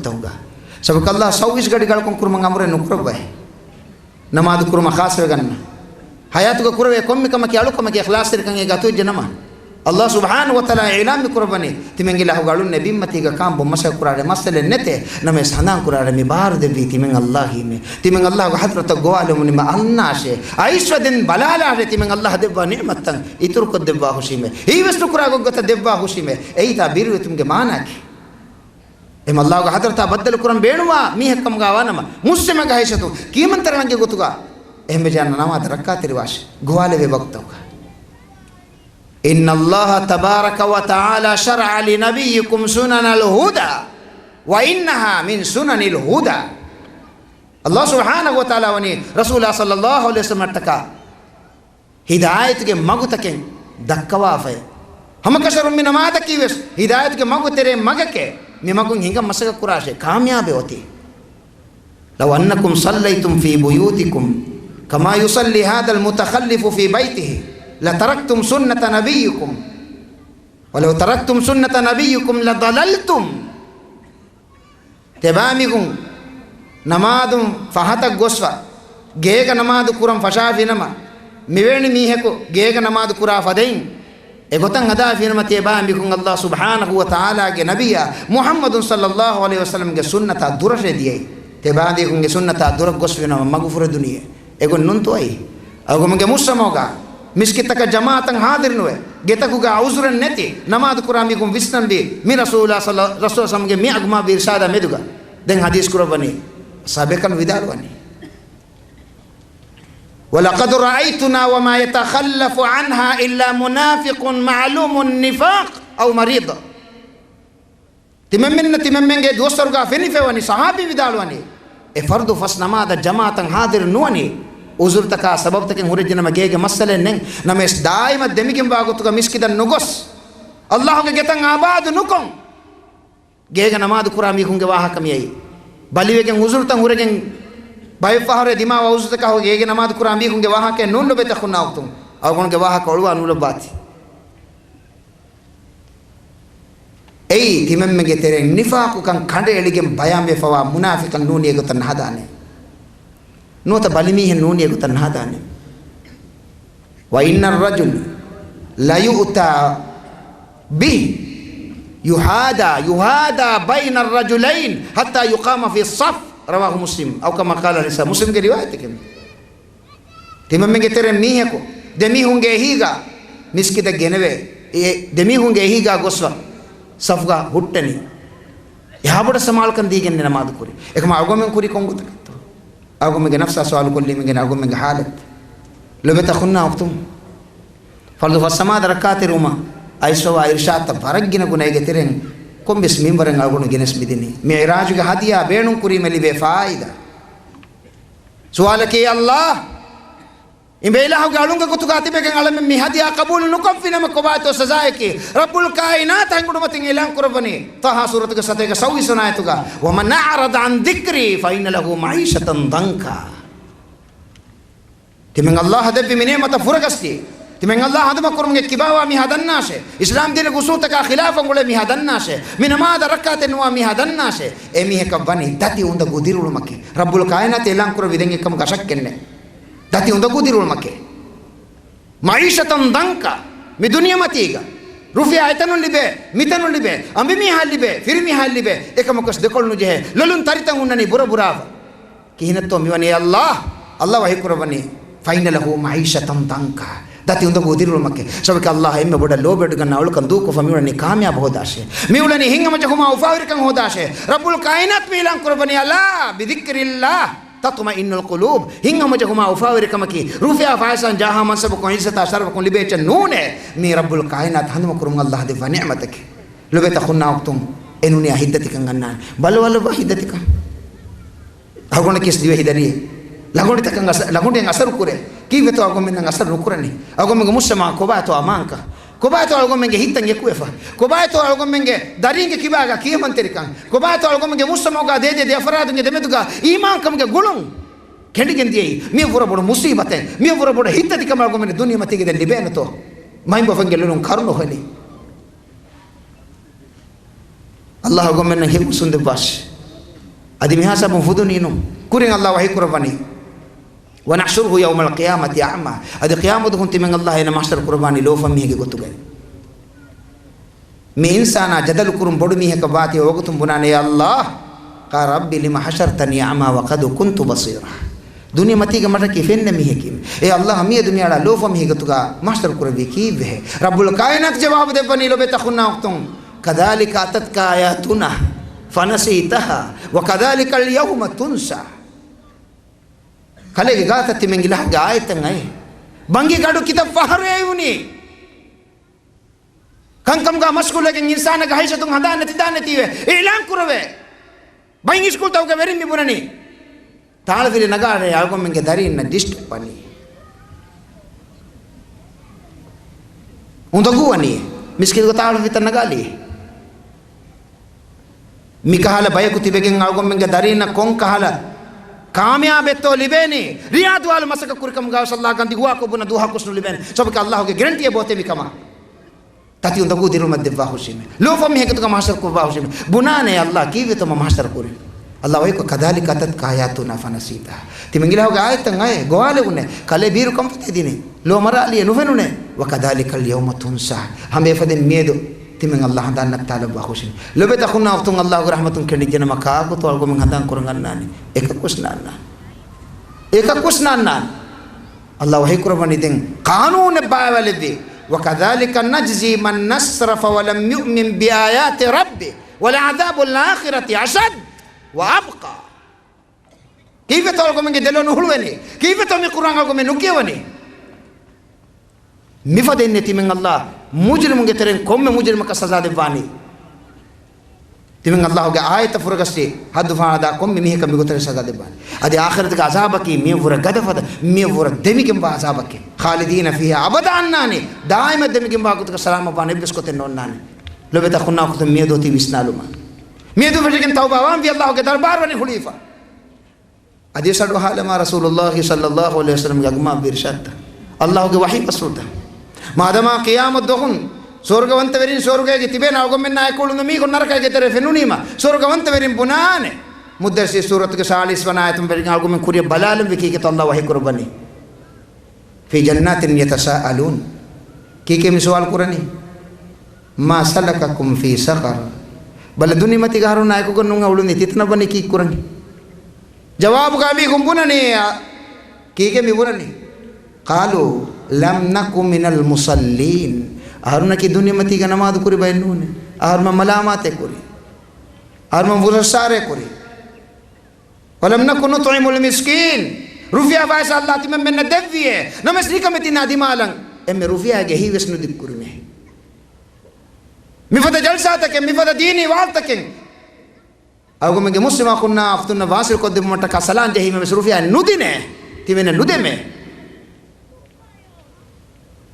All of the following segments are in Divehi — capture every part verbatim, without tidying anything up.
ތައުގަ. ސަބަބަކަށް ﷲ ސައުވީސް ގަޑި ގަޅަކުން ކުރުމަށް އަމުރެއް ނުކުރައްވައި. ނަމާދު ކުރުމަށް ޚާއްޞަވެގަންނަ. ޙަޔާތުގަ ކުރެވޭ ކޮންމެ ކަމަކީ އަޅުކަމެއްގެ އިޚްލާޞްތެރިކަން އޭގަ އަތުވެއްޖެ ނަމަ، ﷲ ސުބްޙާނަހޫ ވަތަޢާލާ އިޢުލާން މި ކުރައްވަނީ، ތިމަން އިލާހުގެ އަޅުންނޭ ބިންމަތީގަ ކާން ބޮންމަސައްކަތް ކުރާރޭ މައްސަލައެއް ނެތޭ، ނަމަވެސް ހަނދާން ކުރާރޭ މި ބާރު ދެއްވީ ތިމަން ﷲ އީމޭ. ތިމަން ﷲގެ ޙަޟްރަތަށް ގޮވާލުމުން މި އަންނާށޭ. އައިސްފަ ދެން ބަލާލާށޭ ތިމަން ﷲ ދެއްވާ ނިޢުމަތްތައް އިތުރުކޮށްދެއްވާ ހުށީމޭ. ހީވެސް ނުކުރާ ގޮތްގޮތަށް ދެއްވާ ހުށީމޭ. އެއީތާ ބިރުވެތުމުގެ މާނައަކީ. އެމަ ﷲގެ ޙަޟްރަތާ ބައްދަލު ކުރަން ބޭނުންވާ މީހެއްކަމުގަ ވާނަމަ، މުސްލިމަކަށް ހައިސިއްޔަތުން ކީމަންތެރިވާން ޖެހޭ ގޮތުގަ އެހެންވެ ޖާނަ ނަމާދަށް ރައްކާތެރިވާށޭ، ގޮވާލެވޭ ވަގުތުތަކުގަ. إن الله تبارك وتعالى شرع لنبيكم سنن الهدى وإنها من سنن الهدى. ﷲ ސުބްޙާނަހޫ ވަތަޢާލާ ވަނީ ރަސޫލާ ޞައްލައްލާހު ޢަލައިހި ވަސައްލަމައަށްޓަކާ ހިދާޔަތުގެ މަގުތަކެއް ދައްކަވާފައި. ހަމަކަށަވަރުން މި ނަމާދަކީވެސް ހިދާޔަތުގެ މަގު ތެރޭ މަގެކޭ. މި މަގުން ހިނގަން މަސައްކަތް ކުރާށޭ، ކާމިޔާބެއް އޮތީ. لو أنكم صليتم في بيوتكم كما يصلي هذا المتخلف في بيته لتركتم سنة نبيكم ولو تركتم سنة نبيكم لضللتم. ތިޔަބައިމީހުން ނަމާދުން ފަހަތަށް ގޮސްފަ، ގޭގަ ނަމާދު ކުރަން ފަށާފިނަމަ، މިވެނި މީހަކު ގޭގަ ނަމާދު ކުރާ ފަދައިން އެގޮތަށް ހަދާފިނަމަ، ތިޔަބައިމީހުން ﷲ ސުބްޙާނަހޫ ވަތަޢާލާގެ ނަބިއްޔާ މުޙައްމަދު ޞައްލައްލާހު ޢަލައިހި ވަސައްލަމްގެ ސުންނަތާ ދުރަށޭ ދިޔައީ. ތިޔަބައިމީހުންގެ ސުންނަތާ ދުރަށް ގޮސްފިނަމަ މަގުފުރެދުނީއޭ. އެގޮތް ނޫންތޯއޭ؟ އަޅުގަނޑުމެންގެ މުޖްތަމަޢުގަ މިސްކިތަކަށް ޖަމާޢަތަށް ޙާޟިރުނުވެ، ގެތަކުގަ ޢުޛުރެއް ނެތި ނަމާދު ކުރާ މީހުން ވިސްނަންވީ، މި ރަސޫލާ ޞައްލަ-، ރަސޫލާ ޞައްލައްލާހު ޢަލައިހި ވަސައްލަމްގެ މި އަގުމާބީ އިރުޝާދާ މެދުގަ. ދެން ޙަދީޘް ކުރައްވަނީ، ޞަޙާބީކަން ވިދާޅުވަނީ، ولقد رأيتنا وما يتخلف عنها إلا منافق معلوم النفاق أو مريض. ތިމަންމެންނަށް ތިމަންމެންގެ ދުވަސްވަރުގަ ފެނިފައިވަނީ، ޞަޙާބީ ވިދާޅުވަނީ، އެ ފަރުޟު ފަސް ނަމާދަށް ޖަމާޢަތަށް ޙާޟިރު ނުވަނީ، ޢުޛުރުތަކާ ސަބަބުތަކެއް ހުރެއްޖެނަމަ ގޭގެ މައްސަލައެއް ނެތް. ނަމަވެސް ދާއިމަށް ދެމިގެންވާ ގޮތުގަ މިސްކިތަށް ނުގޮސް، ﷲގެ ގެތައް އާބާދު ނުކޮށް، ގޭގަ ނަމާދު ކުރާ މީހުންގެ ވާހަކަ މިއައީ. ބަލިވެގެން ޢުޛުރުތައް ހުރެގެން ބައެއް ފަހަރު ދިމާވާ ޢުޛުރުތަކާ ހޮވި ގޭގެ ނަމާދު ކުރާ މީހުންގެ ވާހަކައެއް ނޫން ލޮބުވެތި އަޚުންނާ އުޚްތުން. އަޅުގަނޑުގެ ވާހަކަ އޮޅުވާ ނުލައްވާތި. އެއީ ތިމަންމެންގެ ތެރެއިން ނިފާޤުކަން ކަނޑައެޅިގެން ބަޔާންވެފަވާ މުނާފިޤަން ނޫނީ އެގޮތަށް ނަހަދާނެ. ނުވަތަ ބަލިމީހެއް ނޫނީ އެގޮތަށް ނަހަދާނެ. وإن الرجل ليؤتى به يحادى، يحادى بين الرجلين حتى يقام في الصف، رواه مسلم، أو كما قال عليه الصلاة والسلام. މުސްލިމްގެ ރިވާޔަތެކެވެ. ތިމަންމެންގެ ތެރެއިން މީހަކު ދެމީހުންގެ އެހީގަ މިސްކިތަށް ގެނެވޭ. އެ ދެމީހުންގެ އެހީގަ ގޮސްފަ ޞަފުގަ ހުއްޓެނީ. އެހާ ބޮޑަށް ސަމާލުކަން ދީގެން ނަމާދު ކުރި. އެކަމަ އަޅުގަނޑުމެން ކުރީ ކޮން ގޮތަކަށްތޯ؟ އަޅުގަނޑުމެންގެ ނަފްސާ ސުވާލު ކޮށްލީމެންގެން އަޅުގަނޑުމެންގެ ޙާލަތު. ލޮބުވެތި އަޚުންނާ އުޚްތުން، ފަރުޟު ފަސް ނަމާދަށް ރައްކާތެރިވުމަށް އައިސްފަވާ އިރުޝާދުތައް ވަރަށް ގިނަ ގުނަ. އޭގެ ތެރެއިން ކޮންމެސް މިންވަރެއް އަޅުގަނޑު ގެނެސް މިދިނީ. މިޢުރާޖުގެ ހަދިޔާ ބޭނުން ކުރީމަ ލިބޭ ފާއިދާ. ސުވާލަކީ، ﷲ، އިނބޭ އިލާހުގެ އަޅުންގެ ގޮތުގަ ތިބެގެން އަޅަމެން މި ހަދިޔާ ޤަބޫލު ނުކޮށްފިނަމަ ކޮބާތޯ ސަޒާއަކީ؟ ރައްބުލް ކާއިނާތު ހަތް އުޑުމަތިން އިޢުލާން ކުރައްވަނީ ޠަހާ ސޫރަތުގެ ސަތޭކަ ސައުވީސް ވަނަ އާޔަތުގަ، ومن أعرض عن ذكري فإن له معيشة ضنكا. ތިމަން ﷲ ދެއްވި މި ނިޢުމަތަށް ފުރަގަސްދީ، ތިމަން ﷲ ހަނދުމަކުރުމުގެ ކިބާވާ މީހާ ދަންނާށޭ، އިސްލާމްދީނުގެ އުޞޫލުތަކާ ޚިލާފަށް އުޅޭ މީހާ ދަންނާށޭ، މި ނަމާދަށް ރައްކާތެއް ނުވާ މީހާ ދަންނާށޭ، އެމީހަކަށް ވަނީ ދަތި އުނދަގޫ ދިރިއުޅުމަކީ. ރައްބުލް ކާއިނާތު އިޢުލާން ކުރެއްވި ދެން އެކަމުގަ ޝައްކެއްނެތް. ދަތި އުނދަގޫ ދިރިއުޅުމަކޭ. މަޢީޝަތަން ޟަންކާ، މި ދުނިޔެމަތީގަ ރުފިޔާ އެތަނުން ލިބޭ، މިތަނުން ލިބޭ، އަނބިމީހާ ލިބޭ، ފިރިމީހާ ލިބޭ، އެކަމަކުވެސް ދެކޮޅު ނުޖެހޭ، ލޮލުން ތަރިތައް ހުންނަނީ ބުރަ ބުރާފަ. ކިހިނެއްތޯ މިވަނީ؟ ﷲ، ﷲ ވަޙީކުރައްވަނީ، فإن له معيشة ضنكا. ދަތި އުނދަގޫ ދިރިއުޅުމަކޭ. ސަބަބަކީ ﷲ އެންމެ ބޮޑަށް ލޯބިވެޑިގަންނަ އަޅުކަން ދޫކޮށްފަ މިއުޅެނީ ކާމިޔާބު ހޯދާށޭ. މިއުޅެނީ ހިތްހަމަޖެހުމާ އުފާވެރިކަން ހޯދާށޭ. ރައްބުލް ކާއިނާތު މި އިޢުލާން ކުރައްވަނީ، ألا بذكر الله تطمئن القلوب. ހިތްހަމަޖެހުމާ އުފާވެރިކަމަކީ ރުފިޔާ ފައިސާން ޖާހާ މަންސަބަކުން ޢިއްޒަތާ ޝަރަފަކުން ލިބޭ އެއްޗެއް ނޫނޭ. މީ ރައްބުލް ކާއިނާތު ހަނދުމަކުރުމުން ﷲ ދެއްވާ ނިޢުމަތަކީ. ލޮބުވެތި އަޚުންނާ އުޚްތުން، އެ ނޫނިޔާ ހިތްދަތިކަން އަންނާނެ. ބަލަ ބަލަ ހިތްދަތިކަން. އަޅުގަނޑަކީވެސް ދިވެހި ދަރިއެއް. ލަނގޮނޑިތަކަށް އަސަ-، ލަނގޮނޑިއަށް އަސަރު ކުރޭ. ކީއްވެތޯ އަޅުގަނޑުމެންނަށް އަސަރު ނުކުރަނީ؟ އަޅުގަނޑުމެންގެ މުޖްތަމަޢަށް ކޮބާތޯ އަމާންކަން؟ ކޮބާތޯ އަޅުގަނޑުމެންގެ ހިތްތައް އެކުވެފަ؟ ކޮބާތޯ އަޅުގަނޑުމެންގެ ދަރީންގެ ކިބާގަ ކިޔަމަންތެރިކަން؟ ކޮބާތޯ އަޅުގަނޑުމެންގެ މުޖްތަމަޢުގަ ދޭދޭ ދެ އަފްރާދުންގެ ދެމެދުގަ އީމާންކަމުގެ ގުޅުން ކެނޑިގެން ދިޔައީ؟ މި ވަރަށް ބޮޑު މުޞީބަތެއް، މި ވަރަށް ބޮޑު ހިތްދަތިކަމެއް އަޅުގަނޑުމެން ދުނިޔެމަތީގަ ދެން ލިބޭނެތޯ؟ މައިންބަފަންގެ ލޮލުން ކަރުނަ ހޮނީ. ﷲ އަޅުގަނޑުމެންނަށް ހެޔޮ ހުސްނު ދެއްވާށި. އަދި މިހާ ސަބުން ފުދުނީނު. ކުރިން އައްލާ ވަޙީ ކުރައްވަނީ، "ونحشره يوم القيامة أعمى." އަދި ޤިޔާމަތު ދުވަހުން ތިމަން އައްލާ އޭނަ މަޙްޝަރު ކުރައްވާނީ ލޯފަން މީހެއްގެ ގޮތުގައި. މި އިންސާނާ ޖަދަލު ކުރުން ބޮޑު މީހަކަށް ވާތީ ވަގުތުން ބުނާނެ، "يا الله، قال رب لم حشرتني أعمى وقد كنت بصيرا." ދުނިޔެމަތީގަ މަށަކީ ފެންނަ މީހެކީމެ. އޭ އައްލާ، މިއަދު މިއަޅާ ލޯފަން މީހެއް ގޮތުގަ މަޙްޝަރު ކުރެއްވީ ކީއްވެހޭ؟ ރައްބުލް ކާއިނާތު ޖަވާބު ދެއްވަނީ، ލޮބެތަ ޚުންނާ އުޚްތުން، كذلك أتتك آياتنا فنسيتها وكذلك اليوم تنسى. ކަލޭގެ ގާތަށް ތިމަން އިލާހުގެ އާޔަތްތައް އައޭ. ބަންގި ގަޑު ކިތައް ފަހަރު އެއުނީ. ކަންކަމުގަ މަޝްޣޫލުވެގެން އިންސާނަކަށް ހައިސިއްޔަތުން ހަނދާން ނެތިދާނެތީވެ އިޢުލާން ކުރެވޭ. ބައިން އިސްކޫލްތަކުގަ ވެރިން މި ބުނަނީ. ތާޅަފިލި ނަގާރޭ އަޅުގަނޑުމެންގެ ދަރީންނަށް ޑިސްޓަބް ވަނީ. އުނދަގޫ ވަނީ. މިސްކިތުގަ ތާޅަފިތައް ނަގާލީ. މިކަހަލަ ބަޔަކު ތިބެގެން އަޅުގަނޑުމެންގެ ދަރީންނަށް ކޮން ކަހަލަ ކާމިޔާބެއްތޯ ލިބޭނީ؟ ރިޔާ ދުވާލު މަސައްކަތް ކުރިކަމުގަ ވެސް އައްލާ ގަންދި ގުވާކޮށް ބުނަ ދުވަހަކުވެސް ނުލިބޭނެ. ސަބަބަކީ އައްލާހުގެ ގެރެންޓީއެއް ބޯތޭ މިކަމަށް. ތަތި އުނދަގޫ ދިރުމަށް ދެއްވާ ހުށީމެ. ލޯފަން މީހެއްގެ ގޮތުގަ މަޙްޝަރު ކުރައްވާ ހުށީމެ. ބުނާނެ އައްލާ ކީއްވެތޯ މަ މަޙްޝަރު ކުރީ؟ އައްލާ ވަޙީކޮށް، كذلك أتتك آياتنا فنسيتها. ތިމަން އިލާހުގެ އާޔަތްތައް އައޭ، ގޮވާލެވުނޭ. ކަލޭ ބީރު ކަންފަތޭ ދިނީ. ލޯ މަރާލިއޭ ނުފެނުނޭ. وكذلك اليوم تنسى. ހަމަ އެފަދައިން މިއަދު ތިމަން އައްލާ ހަނދާން ނައްތާލައްވާ ހުށީމެ. ލޮބެތަ ޚުންނާ އުޚްތުން، އައްލާހުގެ ރަޙްމަތުން ކެނޑިއްޖެނަމަ ކާކުތޯ އަޅުގަނޑުމެން ހަނދާން ކުރަން އަންނާނީ؟ އެކަކުވެސް ނާންނާނެ. އެކަކުވެސް ނާންނާނެ. އައްލާ ވަޙީ ކުރައްވަނީ ދެން ޤާނޫނެއް ބާވާލެއްވި. وكذلك نجزي من أسرف ولم يؤمن بآيات ربه ولعذاب الآخرة أشد وأبقى. ކީއްވެތޯ އަޅުގަނޑުމެންގެ ދެލޯ ނުހުޅުވެނީ؟ ކީއްވެތޯ މި ޤުރްއާން އަޅުގަނޑުމެން ނުކިޔަވަނީ؟ މިފަދައިންނޭ ތިމަން އައްލާ މުޖްރިމުންގެ ތެރެއިން ކޮންމެ މުޖްރިމަކަށް ސަޒާ ދެއްވާނީ. ތިމަން އައްލާހުގެ އާޔަތްތައް ފުރަގަސްދީ ހައްދު ފާނަދާ ކޮންމެ މީހަކަށް މިގޮތަށް ސަޒާ ދެއްވާނެ. އަދި އާޚިރަތުގެ އަޒާބަކީ މިޔަށްވުރެ ގަދަފަދަ، މިޔަށްވުރެ ދެމިގެންވާ އަޒާބަކީ. خالدين فيها أبدا އަންނާނީ. ދާއިމަށް ދެމިގެންވާ ގޮތަކަށް ސަލާމަތްވާނެ އެއްވެސް ގޮތެއް ނޯންނާނެ. ލޮބެތަ ޚުންނާ އުޚްތުން މިއަދު އޮތީ ވިސްނާލުމަށް. މިއަދު ވެށިގެން ތައުބާވާންވީ އައްލާހުގެ ދަރުބާރު ވަނީ ހުޅުވިފަ. އަދިވެސް އަޑުއަހާލަމާ ރަސޫލުﷲ ޞައްލަﷲ ޢަލައިހި ވަސައްލަމްގެ އަގުމާ އިރުޝާދުތައް، އައްލާހުގެ ވަޙީ ބަސްފުޅުތައް. މާދަމާ ޤިޔާމަތް ދުވަހުން ސުވަރުގަވަންތަވެރިން ސުވަރުގައިގެ ތިބޭނެ، އަޅުގަނޑުމެންނާއެކު އުޅުނު މީހުން ނަރަކައިގެ ތެރޭ ފެނުނީމަ، ސުވަރުގަވަންތަވެރިން ބުނާނެ. މުއްދައްސިރު ސޫރަތުގެ ސާޅީސް ވަނަ އާޔަތުން ވެރިގެން އަޅުގަނޑުމެން ކުރިއަށް ބަލާލަންވީ ކީކޭތޯ އައްލާ ވަޙީ ކުރައްވަނީ. في جنات يتساءلون. ކީކޭ މި ސުވާލު ކުރަނީ؟ ما سلككم في سقر. ބަލަ، ދުނިޔެމަތީގަ އަހަރުންނާ އެކުގަ ނޫން އުޅުނީ، ތިތަނަށް ވަނީ ކީއްކުރަނީ؟ ޖަވާބުގަ މީހުން ބުނަނީ، އަ، ކީކޭ މި ބުނަނީ؟ قالوا لم نك من المصلين. އަހަރުންނަކީ ދުނިޔެމަތީގަ ނަމާދު ކުރި ބައެއް ނޫނޭ. އަހަރުމެން މަލާމާތެއް ކުރީ. އަހަރުމެން ފުރައްސާރައެއް ކުރީ. ولم نك نطعم المسكين. ރުފިޔާ ފައިސާ އައްލާ ތިމަންމެންނަށް ދެއްވިއޭ. ނަމަވެސް ނިކަމެތިންނާ ދިމާލަން އެންމެ ރުފިޔާގެ އެހީވެސް ނުދިއްކުރިމޭ. މިފަދަ ޖަލްސާތަކެއް، މިފަދަ ދީނީ ވާޒުތަކެއް އަޅުގަނޑުމެންގެ މުސްލިމާ އަޚުންނާ އުޚްތުންނަށް ވާސިލްކޮށްދެއްވުމަށްޓަކާ ސަލާން ޖެހީމެވެސް ރުފިޔާ ނުދިނޭ. ތިމެންނަށް ނުދެމޭ.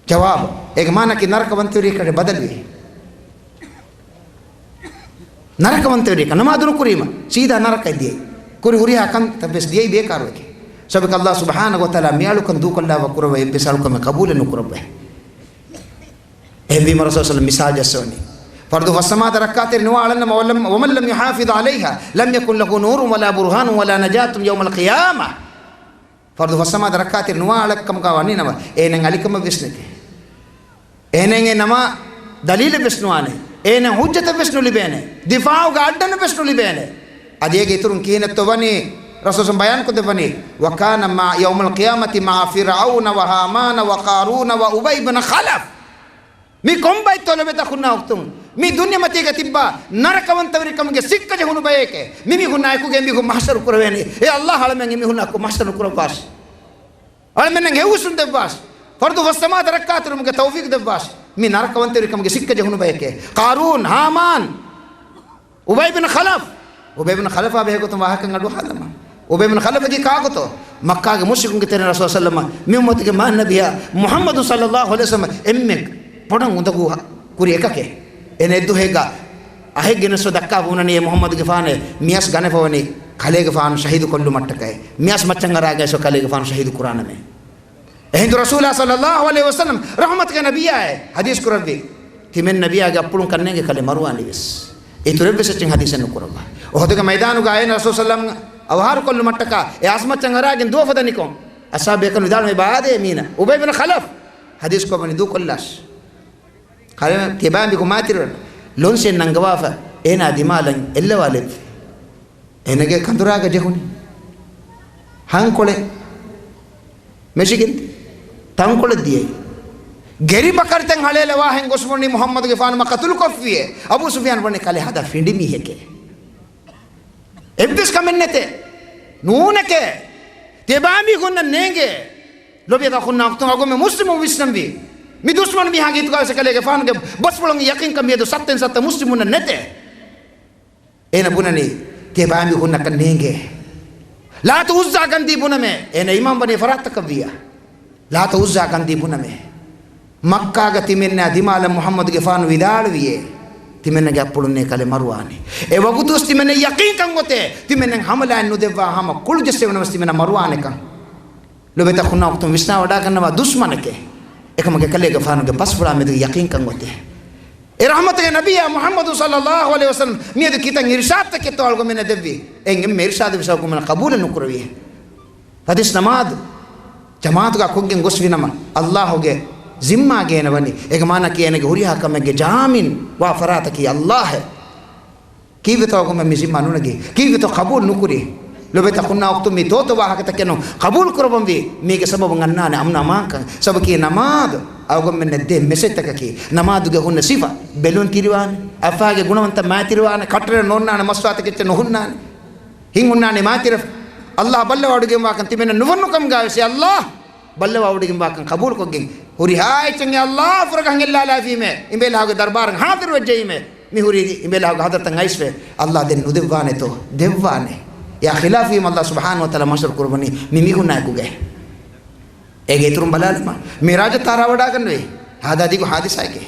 ޖަވާބު. އޭގެ މާނައަކީ ނަރަކަވަންތަވެރިޔަކަށް ބަދަލުވީ. ނަރަކަވަންތަވެރިޔަކަށް ނަމާދު ނުކުރީމަ، ސީދާ ނަރަކައަށް ދިޔައީ. ކުރި ހުރިހާ ކަންތައްވެސް ދިޔައީ ބޭކާރުވެގެން. ސަބަބަކީ އައްލާހު ސުބްޙާނަހޫ ވަތަޢާލާ މި އަޅުކަން ދޫކޮށްލާފަ ކުރައްވާ އެއްވެސް އަޅުކަމެއް ޤަބޫލެއް ނުކުރައްވައޭ. އެހެންވީމަ ރަސޫލު ޞައްލަﷲ ޢަލައިހި ވަސައްލަމަ މިސާލު ޖައްސަވަނީ. ފަރުޟު ފަސްނަމާދަށް ރައްކާތެރި ނުވާ އަޅަންނަމަ، ومن لم يحافظ عليها لم يكن له نور ولا برهان ولا نجاة يوم القيامة. ފަރުޟު ފަސްނަމާދަށް ރައްކާތެރި ނުވާ އަޅަކަމުގަ ވަނީނަމަ، އޭނައަށް އަލިކަމެއްވެސް ނެތޭ. އޭނައަށް އެ ނަމާ ދަލީލެއްވެސް ނުވާނެ. އޭނައަށް ޙުއްޖަތެއްވެސް ނުލިބޭނެ. ދިފާޢުގަ އައްޑަންވެސް ނުލިބޭނެ. އަދި އޭގެ އިތުރުން ކިހިނެއްތޯ ވަނީ؟ ރަސޫލު ބަޔާންކޮށްދެއްވަނީ، وكان مع، يوم القيامة مع فرعون وهامان وقارون وأبي بن خلف. މި ކޮންބައެއްތޯ ލޮބެތަ އަޚުންނާ އުޚްތުން؟ މި ދުނިޔެމަތީގަ ތިއްބާ ނަރަކަވަންތަވެރިކަމުގެ ސިއްކަ ޖެހުނު ބަޔެކޭ. މި މީހުންނާ އެކުގައި މީހުން މަޙްޝަރު ކުރެވޭނީ. އޭ އައްލާހް، އަޅަމެން އެ މީހުންނާއެކު މަޙްޝަރު ނުކުރައްވާށި. އަޅަމެންނަށް ހެޔޮހުސްނު ދެއްވާށި. ފަރުޟު ފަސް ނަމާދަށް ރައްކާތެރިވުމުގެ ތައުފީޤު ދެއްވާށި. މި ނަރަކަވަންތަވެރިކަމުގެ ސިއްކަ ޖެހުނު ބަޔެކޭ. ޤާރޫން، ހާމާން، އުބައްޔު ބިން ޚަލަފް. އުބައްޔު ބިން ޚަލަފާ ބެހޭގޮތުން ވާހަކަ އަޑުއަހާލަމާ. އުބައްޔު ބިން ޚަލަފަކީ ކާކުތޯ؟ މައްކާގެ މުޝްރިކުންގެ ތެރެއިން ރަސޫލު ޞައްލަﷲ ޢަލައިހި ވަސައްލަމަ، މި އުއްމަތުގެ މާތް ނަބިއްޔާ މުޙައްމަދު ޞައްލަﷲ ޢަލައިހި ވަސައްލަމަ އެންމެ ބޮޑަށް އުނދަގޫ ކުރި އެކަކޭ. އޭނަ އެއްދުވަހެއްގަ އަހެއް ގެނެސްފަ ދައްކާ ބުނަނީ އޭ މުޙައްމަދުގެފާނޭ، މިއަސް ގަނެފަވަނީ ކަލޭގެފާނު ޝަހީދު ކޮށްލުމަށްޓަކައި. މިއަސް މައްޗަށް އަރާގަތްސޯ ކަލޭގެފާނު ޝަހީދު ކުރާނަމޭ. އެހިނދު ރަސޫލާ ޞައްލަﷲ ޢަލައިހި ވަސައްލަމް ރަޙްމަތުގެ ނަބިއްޔާއޭ ޙަދީޘް ކުރެއްވި. ތިމަން ނަބިއްޔާގެ އަތްޕުޅުން ކަންނޭނގެ ކަލޭ މަރުވާނީވެސް. އިތުރެއްވެސް އެއްޗެއް ޙަދީޘެއް ނުކުރައްވާ. އުޙުދުގެ މައިދާނުގަ އޭނަ ރަސޫލު ޞައްލަﷲު ޢަލައިހި ވަސައްލަމް އަވަހާރަ ކޮށްލުމަށްޓަކާ އެ އައްސަމް މައްޗަށް އަރާގެން ދުވަފަ ދަނިކޮށް، އަޞްޙާބު ބޭކަލުން ވިދާޅުވި ބާދޭ މީނަ. އުބައްޔު ބިން ޚަލަފް ޙަދީޘް ކުރައްވަނީ ދޫކޮށްލާށި. ކަލޭ ތިޔަބައިމީހުން މާތިރިވެ ލޮންސެއް ނަންގަވާފަ އޭނާ ދިމާލަށް އެއްލަވާލެއްވި. އޭނަގެ ކަނދުރާގަ ޖެހުނީ ހަންކޮޅެއް، މެޝިގެން ތަންކޮޅެއް ދިޔައީ. ގެރިބަކަރިތައް ހަޅޭލަވާހެން ގޮސް ބުނީ މުޙައްމަދުގެފާނު މަ ޤަތުލުކޮށްފިޔޭ. އަބޫ ސުފްޔާން ވަނީ ކަލޭ ހަދާ ފިނޑި މީހެކޭ. އެއްވެސް ކަމެއް ނެތޭ. ނޫނެކޭ. ތިޔަބައިމީހުންނަށް ނޭނގޭ. ލޮބިވެތި އަޚުންނާ އުޚްތުން، އަޅުގަނޑުމެން މުސްލިމުން ވިސްނަންވީ. މި ދުޝްމަނު މީހާގެ ހިތުގަވެސް ކަލޭގެފާނުގެ ބަސްފުޅުން ޔަޤީންކަން މިއަދު ސައްތައިން ސައްތަ މުސްލިމުންނަށް ނެތޭ. އޭނަ ބުނަނީ، ތިޔަބައިމީހުންނަކަށް ނޭނގޭ. ލާތު ޢުއްޒާ ކަންދީ ބުނަމޭ. އޭނަ އީމާންވަނީ ފަރާތަކަށްވިއްޔާ. ލާތު ޢުއްޒާ ކަންދީ ބުނަމޭ. މައްކާގަ ތިމެންނާ ދިމާލަށް މުޙައްމަދުގެފާނު ވިދާޅުވިޔޭ، ތިމެންނަގެ އަތްޕުޅުންނޭ ކަލޭ މަރުވާނެ. އެ ވަގުތުވެސް ތިމެންނަށް ޔަޤީންކަން އޮތޭ، ތިމެންނަށް ޙަމަލާއެއް ނުދެއްވާ ހަމަ ކުޅު ޖެއްސެވުނަމަވެސް ތިމެންނަށް މަރުވާނެކަން. ލޮބެތި އަޚުންނާ އުޚްތުން، ވިސްނާވަޑާގަންނަވާ ދުޝްމަނެކޭ. އެކަމަކު ކަލޭގެފާނުގެ ބަސްފުޅާ މެދުގަ ޔަޤީންކަން އޮތޭ. އެ ރަޙްމަތުގެ ނަބިއްޔާ މުޙައްމަދު ޞައްލަﷲު ޢަލައިހި ވަސައްލަމް މިއަދު ކިތައް އިރުޝާދުތަކެއްތޯ އަޅުގަނޑުމެންނަށް ދެއްވީ. އެއިން އެންމެ އިރުޝާދު ވެސް އަޅުގަނޑުމެންނަށް ޤަބޫލެއް ނުކުރެވިއޭ. ފަތިސް ނަމާދު ޖަމާޢަތުގަ ކޮށްގެން ގޮސްފިނަމަ، ﷲގެ ޒިންމާގަ އޭނަ ވަނީ. އޭގެ މާނައަކީ އޭނަގެ ހުރިހާ ކަމެއްގެ ޒާމިން ވާ ފަރާތަކީ ﷲއޭ. ކީއްވެތޯ އަޅުގަނޑުމެން މި ޒިންމާ ނުނެގީ؟ ކީއްވެތޯ ޤަބޫލު ނުކުރީ؟ ލޮބެތި އަޚުންނާ އުޚްތުން، މީ ތޯތޯ ވާހަކަތަކެއް ނޫން. ޤަބޫލު ކުރައްވަންވީ. މީގެ ސަބަބުން އަންނާނެ އަމްނު އަމާންކަން. ސަބަބަކީ ނަމާދު އަޅުގަނޑުމެންނަށް ދޭ މެސެޖްތަކަކީ. ނަމާދުގަ ހުންނަ ސިފަ ބެލުން ތިރިވާނެ. އަފާގެ ގުނަވަންތައް މާތިރިވާނެ. ކައްޓަރެއް ނޯންނާނެ. މަސްވާތަކެއްޗެއް ނުހުންނާނެ. ހިތް ހުންނާނެ މާތިރި. ﷲ ބައްލަވާ އުޑިގެންވާކަން ތިމެންނަށް ނުފެންނު ކަމުގައި ވެސް ﷲ ބައްލަވާ އުޑިގެންވާކަން ޤަބޫލުކޮށްގެން، ހުރިހާ އެއްޗެއް ﷲ ފުރަގަހަން އެއްލާލާފީމޭ، އިނބޭލާހުގެ ދަރުބާރަށް ޙާޟިރުވެއްޖައީމޭ، މި ހުރީ އިނބޭލާހުގެ ޙަޟްރަތަށް އައިސްފަ، ﷲ ދެން ނުދެއްވާނެތޯ؟ ދެއްވާނެ. އެއާ ޚިލާފުވީމަ ﷲ ސުބްޙާނަހޫ ވަތަޢާލާ މަޙްޝަރު ކުރައްވަނީ މި މީހުންނާއެކުގައި. އޭގެ އިތުރުން ބަލާލަމާ، މިޢުރާޖަށް ތާރާ ވަޑާގަންނަވީ. ހާދާ ދިގު ޙާދިސާއެކޭ.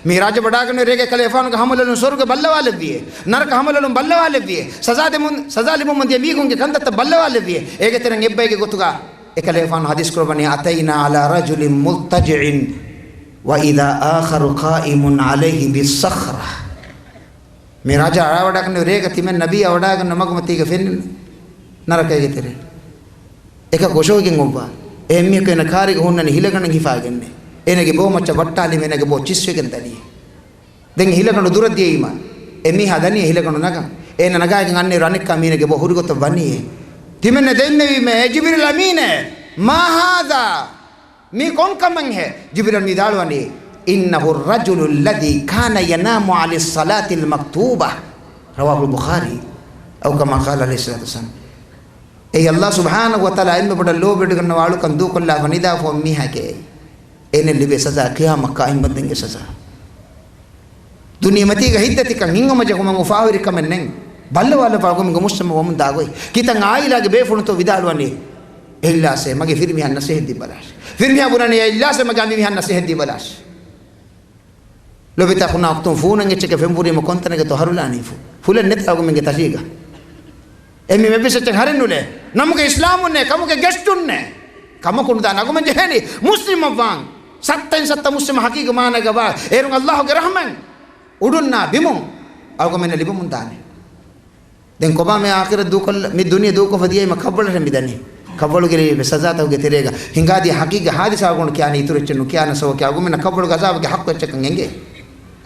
މިޢުރާޖަށް ވަޑާގަންނަވި ރޭގަ ކަލޭގެފާނުގެ ހަމަލޮލުން ސުވަރުގެ ބައްލަވާލެއްވިޔޭ. ނަރަކަ ހަމަލޮލުން ބައްލަވާލެއްވިޔޭ. ސަޒާ ދެމުން، ސަޒާ ލިބުމުން ދިޔަ މީހުންގެ ކަންތައްތައް ބައްލަވާލެއްވިޔޭ. އޭގެ ތެރެއިން އެއްބައިގެ ގޮތުގަ އެކަލޭގެފާނު ޙަދީޘް ކުރައްވަނީ، "أتينا على رجل مضطجع وإذا آخر قائم عليه بالصخرة." މިޢުރާޖަށް އަޅާވަޑާގަންނަވި ރޭގަ ތިމަން ނަބީ އަވަޑާގަންނަ މަގުމަތީގަ ފެންނަނީ ނަރަކައިގެ ތެރެއިން. އެކަކު އޮށޯވެގެން އޮއްވާ. އެ އެންމީހަކު އޭނަ ކާރިގަ ހުންނަނީ ހިލަގަނޑަށް ހިފާގެންނޭ. އޭނަގެ ބޯ މައްޗަށް ވައްޓާލީމަ އޭނަގެ ބޯ ޗިއްސުވެގެން ދަނީ. ދެން ހިލަގަނޑު ދުރަށް ދިޔައީމަ، އެ މީހާ ދަނީ ހިލަގަނޑު ނަގަން. އޭނަ ނަގާގެން އަންނައިރު އަނެއްކާ މީނަގެ ބޯ ހުރިގޮތަށް ވަނީއޭ. ތިމެންނަށް ދެންނެވީމޭ، "އޭ ޖިބްރީލް އަމީނޭ، ما هذا؟" މީ ކޮން ކަމެއްހޭ؟ ޖިބްރީލް ވިދާޅުވަނީ، "إنه الرجل الذي كان ينام عن الصلاة المكتوبة." رواه البخاري. أو كما قال عليه الصلاة والسلام. އެއީ ﷲ ސުބްޙާނަހޫ ވަތަޢާލާ އެންމެ ބޮޑަށް ލޯބިވެޑިގަންނަވާ އަޅުކަން ދޫކޮށްލާފަ ނިދާފަ އޮތް މީހާގެ އޭނަ ލިބޭ ސަޒާ ޤިޔާމަތް ޤާއިމްވަންދެންގެ ސަޒާ. ދުނިޔެމަތީގަ ހިތްދަތިކަން، ހިތްހަމަޖެހުމަށް އުފާހުރި ކަމެއް ނެތް. ބައްލަވާލައްވާ އަޅުގަނޑުމެންގެ މުޖްތަމަޢު ވަމުން ދާގޮތް. ކިތަން ޢާއިލާގެ ބޭފުޅުންތޯ ވިދާޅުވަނީ، އެ އިޚްލާޞޭ، މަގޭ ފިރިމީހާ ނަސޭހަތް ދީބަލާށި. ފިރިމީހާ ބުނަނީ، އެ އިޚްލާޞޭ، މަގޭ އަނބިމީހާ ނަސޭހަތް ދީބަލާށި. ލޮބިތަ އަޚުންނާ އުޚްތުން، ފޫނަށް އެއްޗެކޭ ފެންފުރީމަ ކޮންތަނެއްގަތޯ ހަރުލާނީ؟ ފު-، ފުލެއް ނެތް އަޅުގަނޑުމެންގެ ތަށީގަ. އެ މި މެބިސް އެއްޗެއް ހަރެއް ނުލޭ. ނަމުގެ އިސްލާމުންނޭ، ކަމުގެ ގެސްޓުންނޭ. ކަމަކު ނުދާނެ އަޅުގަނޑުމެން ޖެހޭނީ މުސްލިމަށްވާން. ސައްތައިން ސައްތަ މުސްލިމަށް ޙަޤީޤީ މާނަގަ ވާ. އޭރުން ﷲގެ ރަޙްމަތް އުޑުންނާ ބިމުން އަޅުގަނޑުމެންނަށް ލިބެމުން ދާނެ. ދެން ކޮބާ މި އާޚިރަތް ދޫކޮށްލަ-، މި ދުނިޔެ ދޫކޮށްފަ ދިޔައީމަ ކަށްވަޅަށް މި ދަނީ. ކަށްވަޅުގެ ލިބޭ ސަޒާތަކުގެ ތެރޭގަ ހިނގާދިޔަ ޙަޤީޤީ ޙާދިސާ އަޅުގަނޑު ކިޔާނީ އިތުރު އެއްޗެއް ނުކިޔާނެ. ސަބަބަކީ އަޅުގަނޑުމެންނަށް ކަށްވަޅުގެ ޢަޛާބުގެ ޙައްޤު އެއްޗަކަށް އެނގޭ.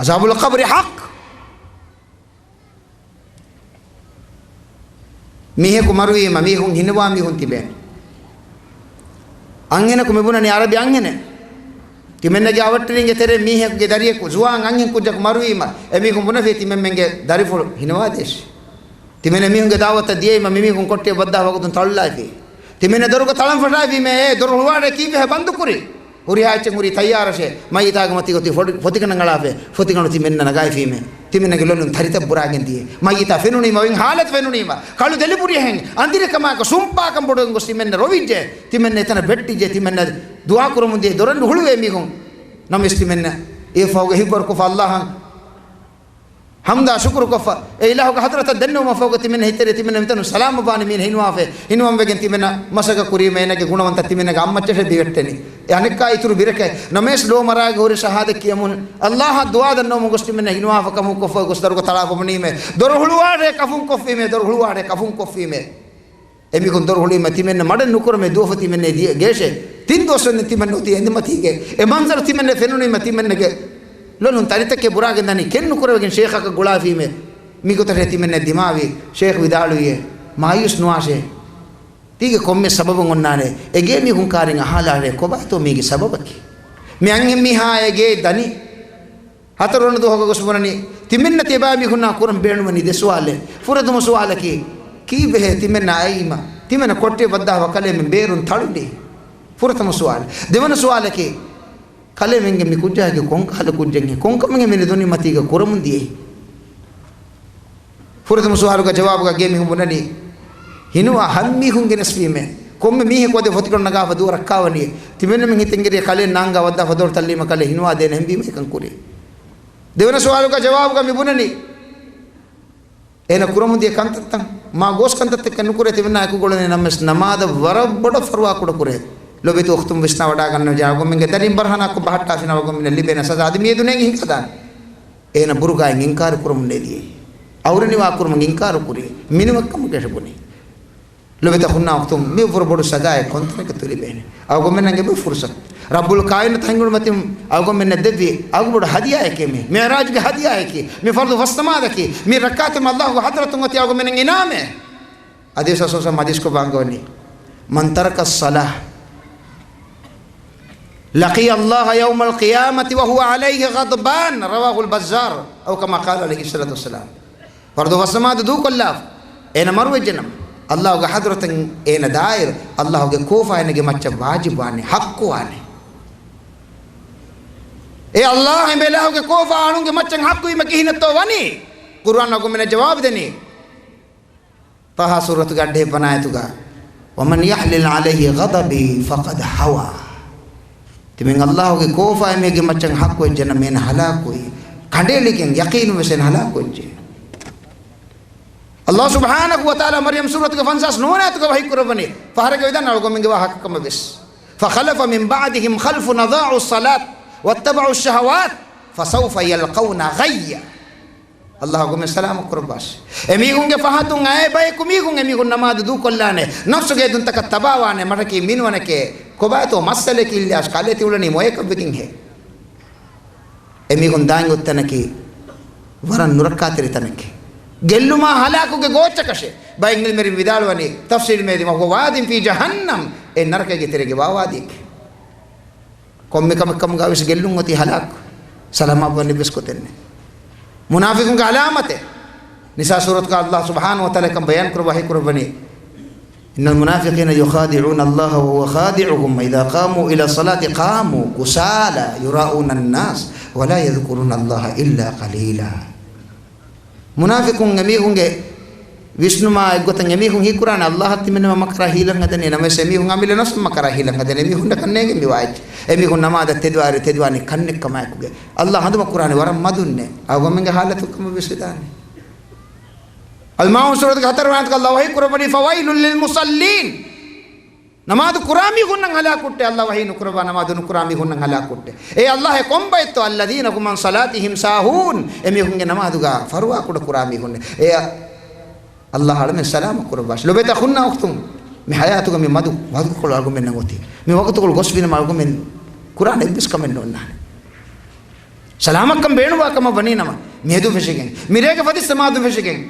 عذاب القبر حق. މީހަކު މަރުވީމަ މީހުން ހިނިވާ މީހުން ތިބޭނެ. އަންހެނަކު މިބުނަނީ ޢަރަބި އަންހެނެއް. ތިމެންނަގެ އަވަށްޓެރިންގެ ތެރޭ މީހަކުގެ ދަރިޔަކު ޒުވާން އަންހެން ކުއްޖަކު މަރުވީމަ، އެމީހުން ބުނެފި ތިމެންމެންގެ ދަރިފުޅު ހިނިވާދޭށި. ތިމެން އެމީހުންގެ ދަޢުވަތަށް ދިޔައީމަ މިމީހުން ކޮޓަރިއަށް ވައްދާ ވަގުތުން ތަޅުލާފި. ތިމެން ދޮރުގަ ތަޅަން ފަށާފީމޭ، އޭ ދޮރު ހުޅުވާލޭ ކީއްވެހޭ ބަންދުކުރީ؟ ހުރިހާ އެއްޗެއް ހުރީ ތައްޔާރަށޭ، މައްޔިތާގެ މަތީގަ އޮތީ ފޮތި-، ފޮތިގަނޑަށް އަޅާފަ، ފޮތިގަނޑު ތިމެންނަށް ނަގާފީމޭ. ތިމެންނަގެ ލޮލުން ތަރިތައް ބުރާގެން ދިޔަ. މައްޔިތާ ފެނުނީމަ އޮތް ހާލަތު ފެނުނީމަ، ކަޅު ދެލިބުރިހެން އަނދިރިކަމާކަށް ސުންޕާކަން ބޮޑުވެގެން ގޮސް ތިމެންނަށް ރޮވިއްޖެ. ތިމެންނަށް އެތަނަށް ވެއްޓިއްޖެ. ތިމެންނަށް ދުޢާ ކުރަމުން ދިޔަ ދޮރަށް ހުޅުވޭ މީހުން. ނަމަވެސް ތިމެންނަށް އެއަށްފަހުގަ ހިތްވަރުކޮށްފަ ﷲއަށް ޙަމްދާ ޝުކުރުކޮށްފަ، އެ އިލާހުގެ ޙަޟްރަތަށް ދެންނެވުމަށްފަހުގަ ތިމެން ހިތެރި ތިމެން މިތަނުން ސަލާމަތްވާނީ މީނަ ހިނުވާފަ، ހިނުވަންވެގެން ތިމެންނަށް މަސައްކަތް ކުރީމޭ އޭނަގެ ގުނަވަންތަ ތިމެންނަގެ އައްމައްޗަށޭ ބިވެއްޓެނީ. އެ އަނެއްކާ އިތުރު ބިރަކަށް ނަމަވެސް ލޯ މަރާގެ ހުރި ޝަހާދަތް ކިޔަމުން އައްލާހަށް ދުޢާ ދަންނަވަމުން ގޮސް ތިމެންނަށް ހިނުވާފަ ކަމު ކޮށްފަ ގޮސް ދަރުގަ ތަޅާފަ ބުނީމޭ، ދޮރު ހުޅުވާށޭ ކަފުން ކޮށްފީމޭ، ދޮރު ހުޅުވާށޭ ކަފުން ކޮށްފީމޭ. އެމީހުން ދޮރު ހުޅުވީމަ ތިމެންނަށް މަޑެއް ނުކުރަމޭ ދުވަހު ތިމެންނޭ ދިޔަ ގޭށޭ. ތިން ދުވަސް ވަންދެން ތިމެން އޮތީ އެނދުމަތީގަ. އެ މަންޒަރު ތިމެންނަށް ފެނުނީމަ ތިމެންނަގެ ލޮލުން ތަނިތަކެއް ބުރާގެން ދަނީ ކެތް ނުކުރެވިގެން ޝޭޚަކަށް ގުޅާފީމޭ. މިގޮތަށޭ ތިމެންނަށް ދިމާވީ. ޝޭޚް ވިދާޅުވިއޭ، މާޔޫސް ނުވާށޭ. ތީގެ ކޮންމެ ސަބަބެއް އޮންނާނެ. އެ ގޭ މީހުން ކާރިން އަހާލާށޭ ކޮބާތޯ މީގެ ސަބަބަކީ. މި އަންހެން މީހާ އެ ގޭ ދަނީ. ހަތަރުވަނަ ދުވަހުގަ ގޮސް ބުނަނީ، ތިމެންނަށް ތިބާ މީހުންނާ ކުރަން ބޭނުންވަނީ ދެ ސުވާލެއް. ފުރަތަމަ ސުވާލަކީ، ކީއްވެހޭ ތިމެންނަށް އައީމަ، ތިމެންނަށް ކޮޓަރިއަށް ވައްދާފަ ކަލޭމެން ބޭރުން ތަޅުނީ؟ ފުރަތަމަ ސުވާލު. ދެވަނަ ސުވާލަކީ، ކަލޭމެންގެ މި ކުއްޖާގެ ކޮންކަހަލަ ކުއްޖެއްހޭ؟ ކޮންކަމެއްހޭ މި ދުނިޔެމަތީގަ ކުރަމުން ދިޔައީ؟ ފުރަތަމަ ސުވާލުގެ ޖަވާބުގަ ގޭ މީހުން ބުނަނީ، ހިނުވާ ހަން މީހުން ގެނެސްފީމޭ. ކޮންމެ މީހަކު އަދި ފޮތިކޮޅު ނަގާފަ ދުވަހަށް ރައްކާވަނީ. ތިމެންމެން ހިތެއް އެނގިއްޖެ ކަލޭ ނާންގާ ވައްދާފަ ދޮރު ތައްލީމަ ކަލޭ ހިނުވާދޭނެ ހެންވީމަ އެކަން ކުރީ. ދެވަނަ ސުވާލުގެ ޖަވާބުގަ މި ބުނަނީ، އޭނަ ކުރަމުން ދިޔަ ކަންތައްތައް މާ ގޯސް ކަންތައްތަކެއް ނުކުރޭ ތިމެންނާ އެކު ގުޅެނީ ނަމަވެސް ނަމާދަށް ވަރަށް ބޮޑަށް ފަރުވާ ކުޑަ ކުރޭ. ލޮބެތި އުޚްތުން ވިސްނާ ވަޑާގަންނަވާ އަޅުގަނޑުމެންގެ ދަރިން ބަރަހަނާކޮށް ބަހައްޓާފިނަމަ އަޅުގަނޑުމެންނަށް ލިބޭނެ ސަޒާ އަދި މިއަދު ނޭނގި ހިނގާދާނެ. އޭނަ ބުރުގާއިން އިންކާރު ކުރަމުންނޭ ދިޔައީ. އައުރެނިވާ ކުރުމަށް އިންކާރު ކުރީ. މިނިވަކަމުގެ ބުނީ. ލޮބެތި އަޚުންނާ އުޚްތުން، މިއަށްވުރެ ބޮޑު ސަޒާއެއް ކޮންތަނަކަށް ތި ލިބޭނެ؟ އަޅުގަނޑުމެންނަށް އެބަ ފުރުސަތު. ރައްބުލް ކާއިނާތު ހަތް އުޑުމަތިން އަޅުގަނޑުމެންނަށް ދެއްވި އަޅުގަނޑު ބޮޑު ހަދިޔާއެކޭ މީ. މިޢުރާޖުގެ ހަދިޔާއެކޭ. މި ފަރުޟު ފަސްނަމާދަކީ. މި ރައްކާތެރިވުން އައްލާހުގެ ޙަޟްރަތުން އޮތީ އަޅުގަނޑުމެންނަށް އިނާމެއް. ޙަދީޘް ރަސޫލު ޙަދީޘްކޮށް ވާންގަވަނީ، من ترك الصلاة لقي الله يوم القيامة وهو عليه غضبان، رواه البزار، أو كما قال عليه الصلاة والسلام. ފަރުޟު ފަސްނަމާދު ދޫކޮށްލާފަ އޭނަ މަރުވެއްޖެނަމަ، އައްލާހުގެ ޙަޟްރަތަށް އޭނަ ދާއިރު، އައްލާހުގެ ކޯފާ އޭނަގެ މައްޗަށް ވާޖިބުވާނެ، ޙައްޤުވާނެ. އޭ އައްލާހް، އެނބޭލާހުގެ ކޯފާ އަޅުންގެ މައްޗަށް ޙައްޤުވީމަ ކިހިނެއްތޯ ވަނީ؟ ޤުރުއާން އަޅުގަނޑުމެންނަށް ޖަވާބު ދެނީ. ޠާހާ ސޫރަތުގެ އަށްޑިހަ ވަނަ އާޔަތުގަ، ومن يحلل عليه غضبي فقد هوى. ތިމަން އައްލާހުގެ ކޯފާ އެމީހެއްގެ މައްޗަށް ޙައްޤުވެއްޖެނަމަ އޭނަ ހަލާކުވީ. ކަނޑައެޅިގެން ޔަޤީނުންވެސް އޭނަ ހަލާކުވެއްޖެ. އައްލާހު ސުބްޙާނަހު ވަތަޢާލާ މަރްޔަމް ސޫރަތުގެ ފަންސާސް ނުވަ ނަވަ އާޔަތުގަ ވަޙީ ކުރައްވަނީ، ފަހަރެއްގަ ވިދާޅުވި އަޅުގަނޑުމެންގެ ވާހަކަ ކަމަށް ވެސް. فخلف من بعدهم خلف أضاعوا الصلاة واتبعوا الشهوات فسوف يلقون غيا. އައްލާހު އަޅުގަނޑުމެން ސަލާމަތް ކުރައްވާށި. އެމީހުންގެ ފަހަތުން އައި ބަޔަކު މީހުން، އެމީހުން ނަމާދު ދޫކޮށްލާނެ، ނަފްސުގެ އެދުންތަކަށް ތަބާވާނެ، މަޑަކީ މިނުވަނެކޭ، ކޮބާތޯ މައްސަލައަކީ އިއްލާސް ކަލޭ ތިއުޅެނީ މޮޔަކަށްވެގެންހޭ. އެމީހުން ދާން އޮތްތަނަކީ ވަރަށް ނުރައްކާތެރި ތަނެކޭ. ގެއްލުމާ ހަލާކުގެ ގޯއްޗަކަށޭ. ބައެއް ޢިލްމުވެރިން ވިދާޅުވަނީ، ތަފްސީރު މޭދިމަ، هو واد في جهنم، އެ ނަރަކައިގެ ތެރޭގަ ވާ ވާދީއެކޭ. ކޮންމެ ކަމެއް ކަމުގަ ވެސް ގެއްލުން އޮތީ ހަލާކު. ސަލާމަތްވަން އެއްވެސް ގޮތެއް ނެތް. މުނާފިޤުންގެ ޢަލާމަތެއް. ނިސާ ސޫރަތުގަ އައްލާހު ސުބްޙާނަހު ވަތަޢާލާ ކަން ބަޔާން ކުރައްވާ ވަޙީ ކުރައްވަނީ، إن المنافقين يخادعون الله وهو خادعهم وإذا قاموا إلى الصلاة قاموا كسالى يراءون الناس ولا يذكرون الله إلا قليلا. މުނާފިޤުން އެމީހުންގެ ވިސްނުމާ އެއްގޮތަށް އެމީހުން ހީކުރާނެ އައްލާހަށް ތިމެންނަމަ މަކަރާ ހީލަން ހަދަނީ، ނަމަވެސް އެމީހުން އަމިއްލަ ނަފްސަށް މަކަރާ ހީލަން ހަދަނީ. އެމީހުންނަކަށް ނޭނގެ މި ވާއެއްޗެއް. އެމީހުން ނަމާދަށް ތެދުވާއިރު ތެދުވާނީ ކަންނެއްކަމާއެކުގަ. އައްލާހް ހަނދުމަ ކުރާނީ ވަރަށް މަދުންނޭ. އަޅުގަނޑުމެންގެ ޙާލަތު ކަމަށް ވެސް ވެދާނެ. އަލްމާއުން ސޫރަތުގެ ހަތަރުވަނަ އާޔަތުގަ އައްލާހް ވަޙީ ކުރައްވަނީ، فويل للمصلين. ނަމާދު ކުރާ މީހުންނަށް ހަލާކުއްޓޭ، އައްލާހް ވަޙީ ނުކުރައްވާ ނަމާދު ނުކުރާ މީހުންނަށް ހަލާކުއްޓޭ. އޭ އައްލާހް، އެ ކޮން ބައެއްތޯ؟ الذين هم عن صلاتهم ساهون، އެމީހުންގެ ނަމާދުގަ ފަރުވާ ކުޑަ ކުރާ މީހުންނޭ. އޭ އައްލާހް އަޅަމެން ސަލާމަތް ކުރައްވާށި. ލޮބުވެތި އަޚުންނާ އުޚްތުން، މި ޙަޔާތުގަ މި މަދު ވަގުތުކޮޅު އަޅުގަނޑުމެންނަށް އޮތީ. މި ވަގުތުކޮޅު ގޮސްފިނަމަ އަޅުގަނޑުމެން ކުރާނެ އެއްވެސް ކަމެއް ނޯންނާނެ. ސަލާމަތްކަން ބޭނުންވާ ކަމަށް ވަނީ ނަމަ، މިއަދުން ފެށިގެން، މިރޭގެ ފަތިސް ނަމާދުން ފެށިގެން،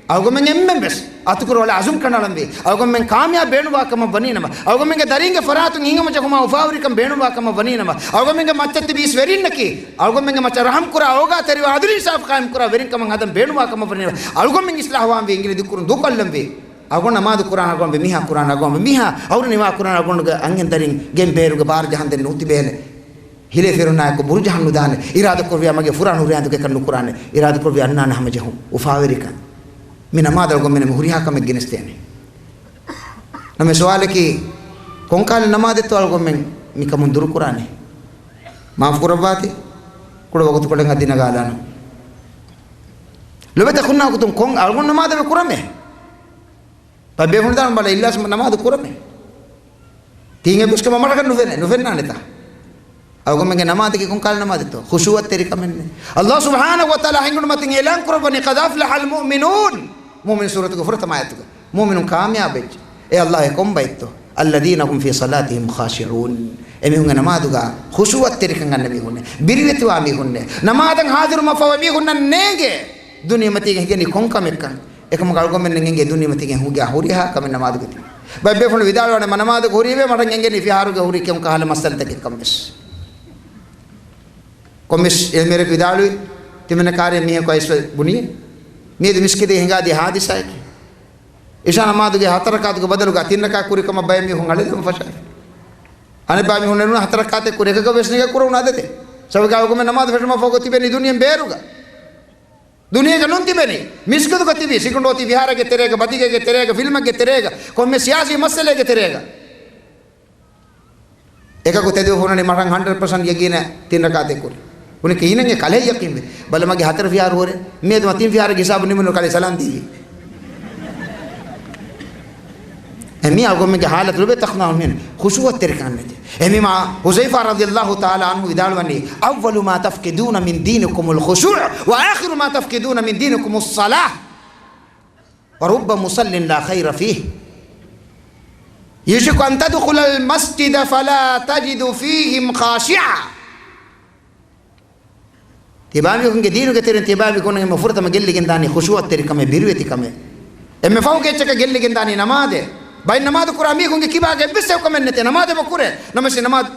އަޅުގަނޑުމެން އެންމެން ވެސް އަތުކުރު އަޅާ އަޒުމް ކަނޑައަޅަންވީ. އަޅުގަނޑުމެން ކާމިޔާބު ބޭނުންވާ ކަމަށް ވަނީ ނަމަ، އަޅުގަނޑުމެންގެ ދަރީންގެ ފަރާތުން ހިތްހަމަޖެހުމާ އުފާވެރިކަން ބޭނުންވާ ކަމަށް ވަނީ ނަމަ، އަޅުގަނޑުމެންގެ މައްޗަށް ތިބި އިސް ވެރިންނަކީ، އަޅުގަނޑުމެންގެ މައްޗަށް ރަޙަމްކުރާ، އޯގާތެރިވާ، އަދުލު އިންސާފު ޤާއިމްކުރާ ވެރިން ކަމަށް ހަދަން ބޭނުންވާ ކަމަށް ވަނީ ނަމަ، އަޅުގަނޑުމެން އިސްލާހުވާންވީ، އިނގިލި ދިއުކުރުން ދޫކޮށްލަންވީ. އަޅުގަނޑު ނަމާދު ކުރާނެ އަޅުގަނޑު މީހާ، އަޅުގަނޑު މީހާ، އަހުރެން ނިވާ ކުރާނެ އަޅުގަނޑުގެ އަންހެން ދަރިން ގެން ބޭރުގެ ބާރު ޖަހަންދެން ނުތިބޭނެ. ހިލޭ ފެރުނާއެކު ބުރު ޖަހަން ނުދާނެ. އިރާދަކުރެއްވިޔާ މަގޭ ފުރާނަ ހުރި ހަނދުގަ އެކަން ނުކުރާނެ. އިރާދަކުރެއްވިޔާ އަންނާނެ ހަމަޖެހުން. އުފާވެރިކަން. މި ނަމާދަށް އަޅުގަނޑުމެން މި ހުރިހާ ކަމެއް ގެނެސްދޭނެ. ނަމަ ސުވާލަކީ، ކޮންކާލަ ނަމާދެއްތޯ އަޅުގަނޑުމެން މިކަމުން ދުރުކުރާނެ؟ މާފު ކުރައްވާތި. ކުޑަ ވަގުތުކޮޅެއް އަދި ނަގާލާނަން. ލޮބެތަ ކުންނާކުތުން ކޮން އަޅުގަނޑު ނަމާދެއް ކުރަމޭ؟ ބައެއް ބޭފުޅުން ވިދާޅުވަނީ ބަލަ އިޚްލާޞް ނަމާދު ކުރަމޭ. ތީނގެ ބުސްކަމަށް މަޑަކަށް ނުފެނޭ، ނުފެންނާނެތާ. އަޅުގަނޑުމެންގެ ނަމާދަކީ ކޮން ކަހަލަ ނަމާދެއްތޯ؟ ޚުޝޫޢަށް ތެރިކަމެއް ނެތް. އައްލާހު ސުބްޙާނަހޫ ވަތަޢާލާ ހިނގުނު މަތިން އިޢުލާން ކުރައްވަނީ، "قد أفلح المؤمنون." މުއުމިނު ސޫރަތުގެ ފުރަތަމަ އާޔަތުގަ. މުއުމިނުން ކާމިޔާބެއްޖެ. އޭ އައްލާހު ކޮން ބައެއްތޯ؟ "الذين هم في صلاتهم خاشعون." އެމީހުންގެ ނަމާދުގަ ޚުޝޫޢަށް ތެރިކަން އަންނަ މީހުންނޭ. ބިރުވެތިވާ މީހުންނޭ. ނަމާދަށް ހާޒިރުވުމަށްފަހު އެމީހުންނަށް ނޭނގޭ ދުނިޔެމަތީގަ ހިނގެނީ ކޮން ކަމެއްކަން. އެކަމަކު އަޅުގަނޑުމެންނަށް އެނގޭ ދުނިޔެމަތީގަ ހުންގިޔާ ހުރިހާ ކަމެއް ނަމާދުގަ ތިބޭ. ބައެއް ބޭފުޅުން ވިދާޅުވާނެ، މަ ނަމާދުގަ ހުރީވޭ، މަށަށް އެނގެނީ ފިހާރުގަ ހުރީ ކޮން ކަހަލަ މައްސަލަތަކެއްކަން ވެސް. ކޮންމެސް އިލްމުވެރިޔަކު ވިދާޅުވި، ތިމަންނަ ކާރި މީހަކު އައިސްފަ ބުނި، މިއަދު މިސްކިތެއް ހިނގާދިޔަ ހާދިސާއެކޭ. އިޝާ ނަމާދުގެ ހަތަރަ ރަކާތުގެ ބަދަލުގަ ތިން ރަކާތް ކުރި ކަމަށް ބައެއް މީހުން އަޅެލަމުން ފަށާފި. އަނެއް ބައި މީހުން ނެރުނަ ހަތަރަ ރަކާތެއް ކުރި އެކަކަށް ވެސް ނޭނގޭ ކުރެވުނު އަދަދެއް. ސަބަބަކީ އަޅުގަނޑުމެން ނަމާދު ފެށުމަށްފަހު ތިބެނީ ދުނިޔެއިން ބޭރުގަ. ދުނިޔޭގަ ނޫން ތިބެނީ. މިސްކިތުގަ ތިބީ. ސިކުނޑު އޮތީ ވިހާރައިގެ ތެރޭގަ، ބަދިގޭގެ ތެރޭގަ، ފިލްމެއްގެ ތެރޭގަ، ކޮންމެ ސިޔާސީ މައްސަލައެއްގެ ތެރޭގަ. އެކަކު ތެދުވެފަ ހުންނަނީ މަށަށް ހަންޑްރެޑް ޕަސެންޓް ޔަގީނަށް ތިން ރަކާތެއް ކުރި. ބުނި ކިހިނެއް ކަލޭ ޔަޤީންވެ. ބަލަ މަގޭ ހަތަރު ފިހާރަ ހުރޭ. މިއަދު މަ ތިން ފިހާރަ ހިސާބު ނިމުނު ކަލޭ ސަލާން ދީވި. އެ މީ އަޅުގަނޑުމެންގެ ހާލަތު ލޮބެތަ އަޚްލާޤު ހުންނެ. ޚުޝޫޢަށް ތެރިކަން ނެތޭ. އެ މީ މާ ޙުޛައިފާ ރަޟިޔަﷲ ތަޢާލާ ޢަންހު ވިދާޅުވަނީ، "أول ما تفقدون من دينكم الخشوع، وآخر ما تفقدون من دينكم الصلاة، ورب مصل لا خير فيه، يوشك أن تدخل المسجد فلا تجد فيهم خاشعا." ތިބާމީހުންގެ ދީނުގެ ތެރެއިން ތިބާމީހުންނަށް އެންމެ ފުރަތަމަ ގެއްލިގެންދާނީ ޚުޝޫޢަށް ތެރިކަމެއް، ބިރުވެތިކަމެއް. އެންމެ ފަހުގެ އެއްޗަކަށް ގެއްލިގެންދާނީ ނަމާދެއް. ބައެއް ނަމާދު ކުރާ މީހުންގެ ކިބާގަ އެއްވެސް އެއްކަމެއް ނެތޭ. ނަމާދެއް ކުރޭ. ނަމަވެސް ނަމާދު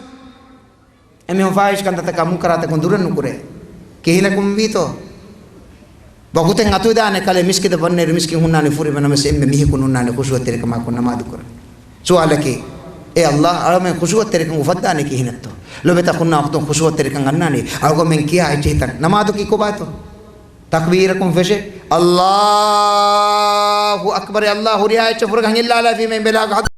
އެމީހުން ފާޙިޝް ކަންތައްތަކާ މުންކަރާތްތަކުން ދުރެއް ނުކުރޭ. ކިހިނަކުން ވީތޯ؟ ވަގުތެއް އަތުވެދާނެ ކަލޭ މިސްކިތަށް ވަންނައިރު މިސްކިތް ހުންނާނެ ފުރި، ނަމަވެސް އެންމެ މީހަކު ނުންނާނެ ޚުޝޫޢަށް ތެރިކަމާއެކު ނަމާދު ކުރަން. ސުވާލަކީ، އޭ އައްލާހް، އަޅަމެން ޚުޝޫޢަށް ތެރިކަން އުފައްދާނީ ކިހިނެއްތޯ؟ ލޮބެތަ އަޚުންނާ އުޚްތުން ޚުޝޫޢަށް ތެރިކަން އަންނާނީ އަޅުގަނޑުމެން ކިޔާ އެއްޗެހިތަން. ނަމާދަކީ ކޮބާތޯ؟ ތަކްބީރަކުން ފެށޭ، އައްލާހު އަކްބަރު، އައްލާހް ހުރިހާ އެއްޗެއް ފުރަގަ ހަނގިއްލާލާފީމޭ ބެލާގަ